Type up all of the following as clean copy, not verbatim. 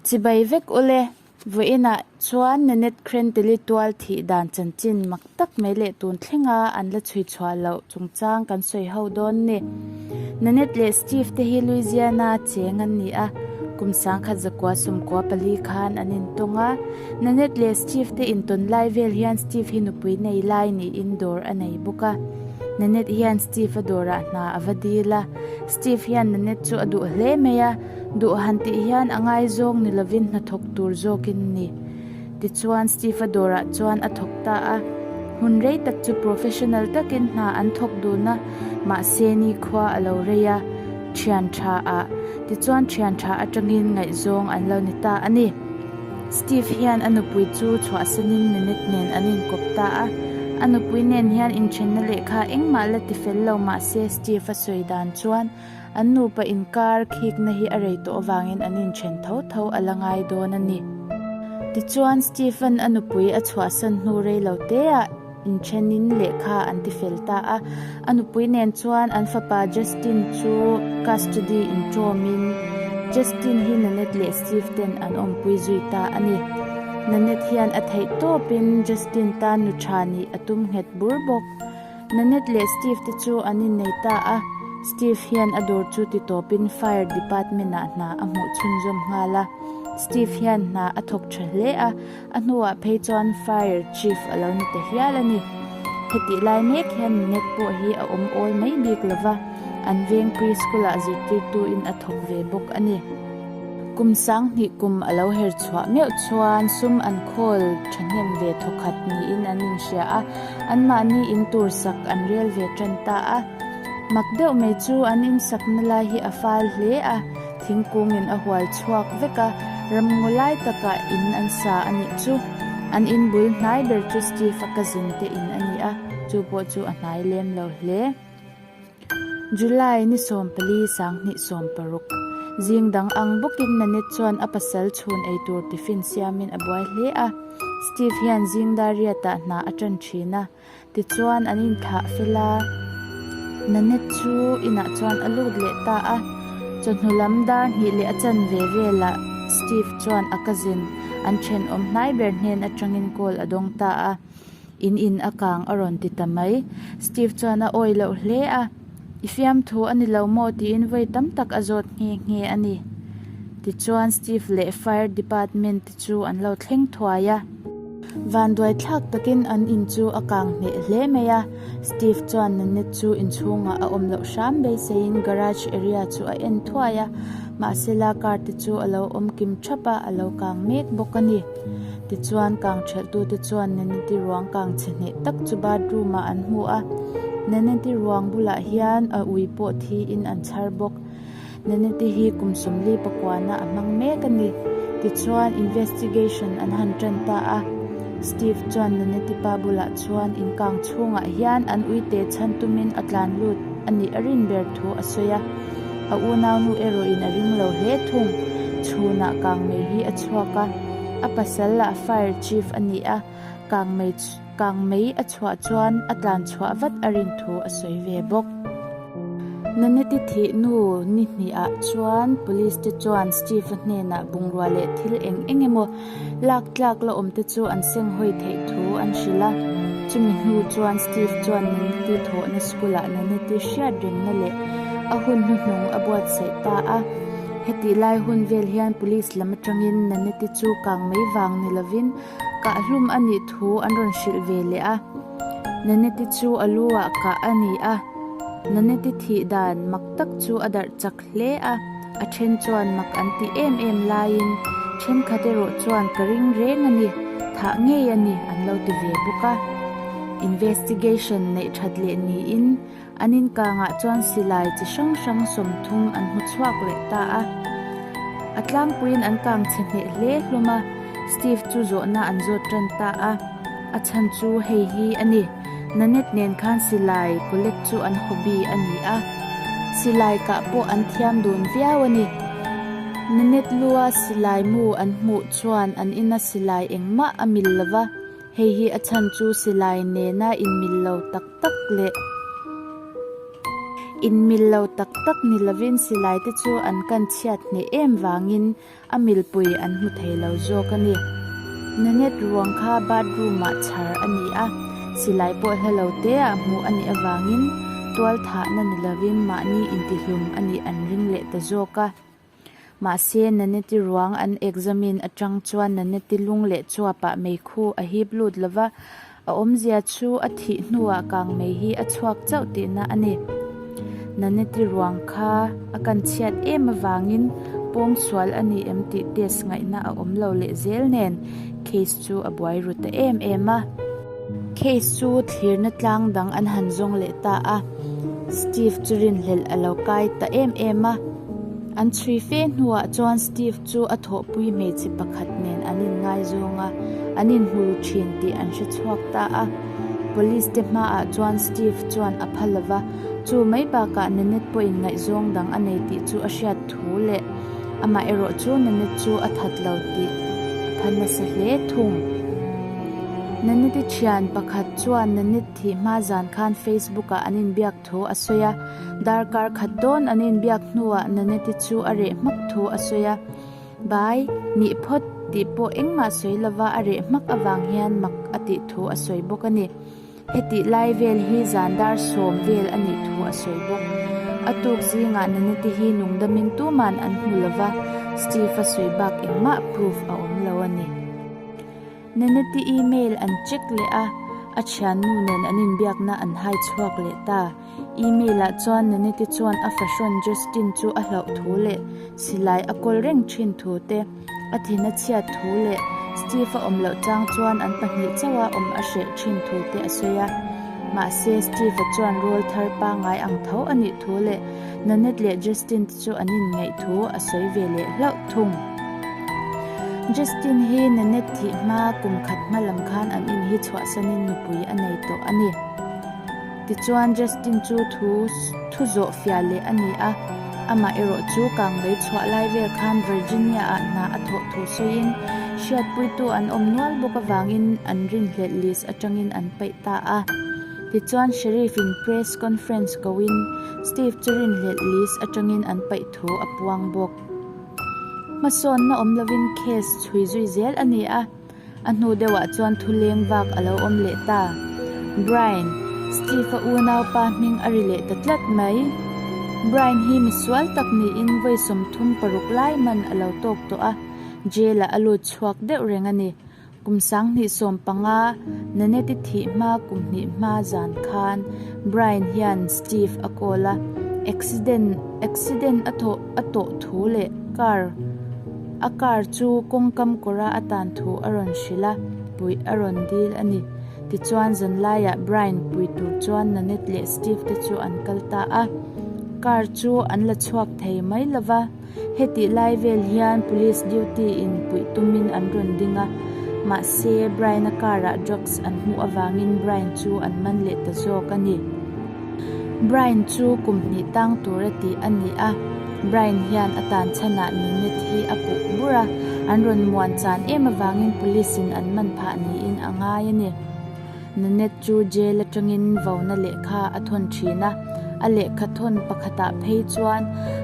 Chibai vek ule, vawiinah chuan Nanette Crentili tual thih dan chanchin mak tak mai leh tun thlenga an la chhui chhuah loh chungchang kan sawi ho dawn ni. Nanette leh Steve te hi Louisiana cheng an ni a, kum sangkhat zakua sawmkua pali khan an intawng a. Nanette leh Steve te intawn lai vel hian Steve hi nupui nei lai niin dawr a nei bawk a. Nanette hian Steve a dawrah hna a va dil a, Steve hian Nanette chu a duh hle mai a. Duh han tih hian a ngaizawng ni lovin hnathawk tur zawkin ni. Tichuan Steve-a dawrah chuan a thawk ta a. Hun rei tak chu professional takin hna an thawk dun a, mahse nikhua a lo rei a, thian tha ah. Tichuan thian tha atangin ngaihzawng an lo ni ta a ni. Steve hian a nupui chu chhuahsanin Nanette nen an inkawp ta a. A nupui nen hian inthenna lehkha engmah la tifel lo mahse Steve-a sawi dan chuan An nupa inkar khikna hi a rei tawh avangin an inthen tho tho a la ngai dawn a ni. Tichuan, Stephen a nupui a chhuahsan hnu rei lo teah inthenin lehkha an tifel ta a. A nupui nen chuan an fapa Justin chu custody intawmin Justin hi Nanette leh Steve ten an awmpui zui ta a ni. Nanette hian a theih tawpin Justin tan nu tha nih a tum nghet bur bawk. Nanette leh Steve te chu an innei ta a, Steve hian a dawr chu ti tawpin Fire Department ah hna a hmuh chhunzawm nghal a. Steve hian hna a thawk tha hle a, a hnuah phei chuan Fire Chief a lo ni ta hial a ni. Hetih lai mek hian Nanette pawh hi a awm awl mai bik lova, an veng preschool ah zirtirtuin a thawk ve bawk a ni. Kum sanghnih kum a lo her chhuah meuh chuan sum an khawl thahnem ve thawkhat niin an inhria a, anmahni in tur sak an rel ve tan ta a. Mak deuh mai chu an insakna lai hi a fal hle a, thingkungin a hual chhuak vek a, ramngaw lai takah in an sa a nih chu. An in bul hnai ber chu Steve-a cousin te in a ni a, chu pawh chu a hnai lem lo hle. July ni 14 2016 Zing dang ang bawkin Nanette chuan a pasal chhun eitur tiffin siamin a buai hle a. Steve hian zing dar riatah hna a tan thin a, tichuan an inthlah fel a. Nanette chu inah chuan a lut leh ta a. Chawhnu lam dar hnih leh a chanve velah Steve chuan a cousin an thenawm hnai ber hnen atangin call a dawng ta a. In in a kang a rawn ti ta mai. Steve chuan a awi loh hle a, I fiamthu a ni lo maw tiin vawi tam tak a zawt nghe nghe a ni. Tichuan Steve leh Fire Department te chu an lo thleng thuai a. Vanduai thlak takin an in chu a kang hneh hle mai a. Steve chuan Nanette chu inchhungah a awm loh hram beiseiin garage area chu a en thuai a, mahsela car te chu a lo awm kim thap a, a lo kang mek bawk a ni. Tichuan kang ṭhelhtute chuan Naneti ruang kang chhe hneh tak chu bathroom ah an hmu a, Naneti ruang bulah hian a ui pawh thiin an chhar bawk. Naneti hi kum sawmli pakuana a hmang mek a ni. Tichuan investigation an han ṭan ta a, Steve chuan Naneti pa bulah chuan inkang chhungah hian an uite chhan tumin a tlan lut a nih a rin ber thu a sawi a. A unaunu erawhin a ring lo hle thung. Chhunah kangmei hi a chhuak a, a pasal lah fire chief a ni a, kangmei kangmei a chhuah chuan a tlan chhuah vat a rin thu a sawi ve bawk. Naneti thih nu ni hnihah chuan police te chuan Steve-a hnenah bungrua leh thil eng eng emaw Lak tlak la awm te chu an seng hawi theih thu an hrilh a, chumi hnu chuan Steve chuan Naneti thawhna school ah Naneti hriat rengna leh a hun hnuhnung a buatsaih ta a. Hetih lai hun vel hian police lam atangin Naneti chu kang mai vang ni lovin kahhlum a nih thu an rawn hrilh ve leh a. Naneti chu a lu ah kah a ni a, Naneti thih dan mak tak chu a darh chak hle a, a then chuan mak an ti em em laiin thenkhat erawh chuan ka ring reng a ni, thah ngei a ni an lo ti ve bawk a. Investigation neih that leh niin an inkangah chuan silai chi hrang hrang 30 an hmu chhuak leh ta a. A tlangpuiin an kang chhe hneh hle hlawm a, Steve chu zawhna an zawt tan ta a, a chhan chu hei hi a ni. Nanette nen khan silai collect chu an hobby a ni a, silai kah pawh an thiam dun viau a ni. Nanette lua silai mu an hmuh chuan an ina silai engmah a mil lo va, hei hi a chhan chu silai nena inmil lo tak tak leh. Inmil lo tak tak ni lovin silai te chu an kan chhiat hneh em vangin a milpui an hmu thei lo zawk a ni. Nanette ruang kha bathroom ah chhar a ni a, silai pawh hla lo te ah hmuh a nih avangin tual thahna ni lovin mahni intihlum a nih an ring leh ta zawk a. Mahse, Nanette ruang an examine atang chuan Nanette lung leh chuapah meikhu a hip lut lova, A awmzia chu a thih hnuah kangmei hi a chhuak chauh tihna a ni. Naneti ruang kha a kan chhiat em avangin pawngsual a ni em tih test ngaihna a awm lo leh zel nen case chu a buai ru ta em em a. Case chu thlirna tlang dang an han zawng leh ta a, Steve chu rinhlelh a lo kai ta em em a. An chhui fe hnuah chuan Steve chu a thawhpui hmeichhe pakhat nen an inngaizawng a, an inhmu ru thin tih an hre chhuak ta a. Police te hmaah chuan Steve chuan a pha lova, chu mai bakah Nanette pawhin ngaihzawng dang a nei tih chu a hriat thu leh amah erawh chu Nanette chu a that lo tih a pha nasa hle thung. Nanette-i thian pakhat chuan Nanette thih hma zan khan Facebook-ah an inbiak thu a sawi a, darkar khat dawn an inbiak hnuah Nanette chu a reh hmak thu a sawi a, Bai, nih phawt tih pawh engmah sawi lova a reh hmak avang hian mak a tih thu a sawi bawk a ni. Hetih lai vel hi zan dar sawm vel a nih thu a sawi bawk. A tuk zingah Nanette hi nungdamin tuman an hmu lova, Steve-a sawi bak engmah proof a awm lo a ni. Nanette email an check leh a, a thiannu nen an inbiakna an hai chhuak leh ta. Email ah chuan Nanette chuan a fahrawn Justin chu a hlauh thu leh silai a kawl reng thin thu te, a thin a chhiat thu leh Steve a awm loh chang chuan an pahnih chauha awm a hreh thin thu te a sawi a. Mahse, Steve-a chuan rawl thar pangngai ang tho a nih thu leh Nanette leh Justin te chu an inngaih thu a sawi ve leh hlauh thung. Justin hi Nanette thih hma kum khat hma lam khan an in hi chhuahsanin nupui a nei tawh a ni. Tichuan Justin chu thu thu zawh fiah leh a ni a, amah erawh chu kangmei chhuah lai vel khan Virginia ah hna a thawh thu sawiin hriatpuitu an awm nual bawk avangin an rinhlelh list atangin an paih ta a. Tichuan Sheriff in press conference koin Steve chu rinhlelh list atangin an paih thu a puang bawk. Hmasawnna awm lovin case chhui zui zel a ni a, a hnu deuhah chuan thuleng vak a lo awm leh ta. Brian, Steve-a unaupa hming a ri leh ta tlat mai. Brian hi misual tak niin vawi 36 lai man a lo tawk tawh a, jail-ah a lut chhuak deuh reng a ni. Kum 2015, Nanette thih hma kum hnih hma zan khan Brian hian Steve a call a, accident accident a thawh a tawh thu leh car a car chu kawngkam kawra a tan thu a rawn hrilh a, puih a rawn dil a ni. Tichuan zanlaiah Brian pui tur chuan Nanette leh Steve te chu an kal ta a, car chu an la chhuak thei mai lova. Hetih lai vel hian police duty in puih tumin an rawn ding a, mahse Brian-a car-ah drugs an hmuh avangin Brian chu an man leh ta zawk a ni. Brian chu kum hnih tang tura tih a ni a, Brian hian a tan chhanah Ninette hi a puh bur a, an rawn muan chan em avangin police in an man phah niin a ngai a ni. Nanette chu jail atangin vona lehkha a thawn thin a, a lehkha thawn pakhatah phei chuan,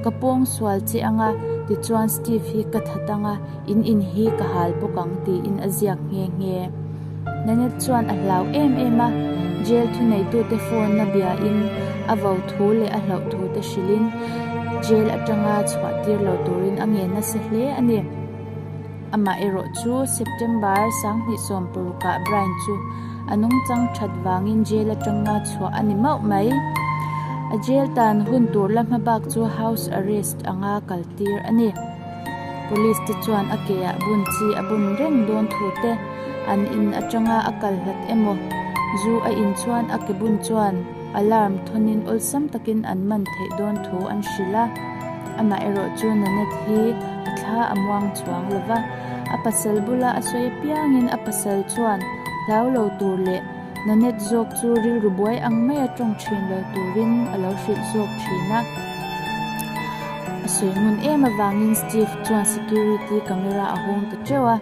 Ka pawng sual che anga, tichuan Steve hi ka that anga, in in hi ka hal bawk ang tiin a ziak nghe nghe. Nanette chuan a hlau em em a, jail thuneitute phone a biain a vo thu leh a hlauh thu te hrilhin jail atanga chhuah tir lo turin a ngen nasa hle a ni. Amah erawh chu September 2016 ah Brian chu a nungchang that vangin jail atanga chhuah a ni mauh mai. A jail tan hun tur la hma bak chu house arrest anga kaltir a ni. Police te chuan a ke ah bun chi a bun reng dawn thu te, an in atanga a kal hlat emaw zu a in chuan a ke bun chuan alarm thawnin awlsam takin an man theih dawn thu an hrilh a. Amah erawh chu Nanette hi a thla a muang chuang lo va, a pasal bula a sawi apiangin a pasal chuan hlau lo tur leh Nanette zawk chu rilru buai ang maia tawng thin lo turin a lo hrilh zawk thin a. A sawi ngun em avangin Steve chuan security camera a hawng ta teuh a,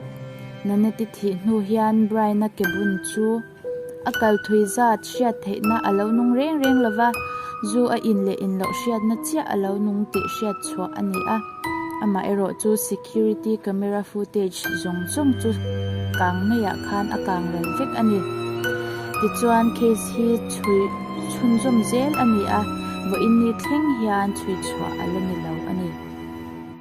Nanette-i thih hnu hian Brian-a ke bun chu A kal thui zat hriat theihna a lo nung reng reng lo va. Zu a in leh in loh hriatna chiah a lo nung tih hriat chhuah a ni a. Amaherawh chu security camera footage zawng zawng chu kang meiah khan a kang ral vek a ni. Tichuan case hi chhui chhunzawm zel a ni a, vawiin ni thleng hian chhui chhuah a la ni lo.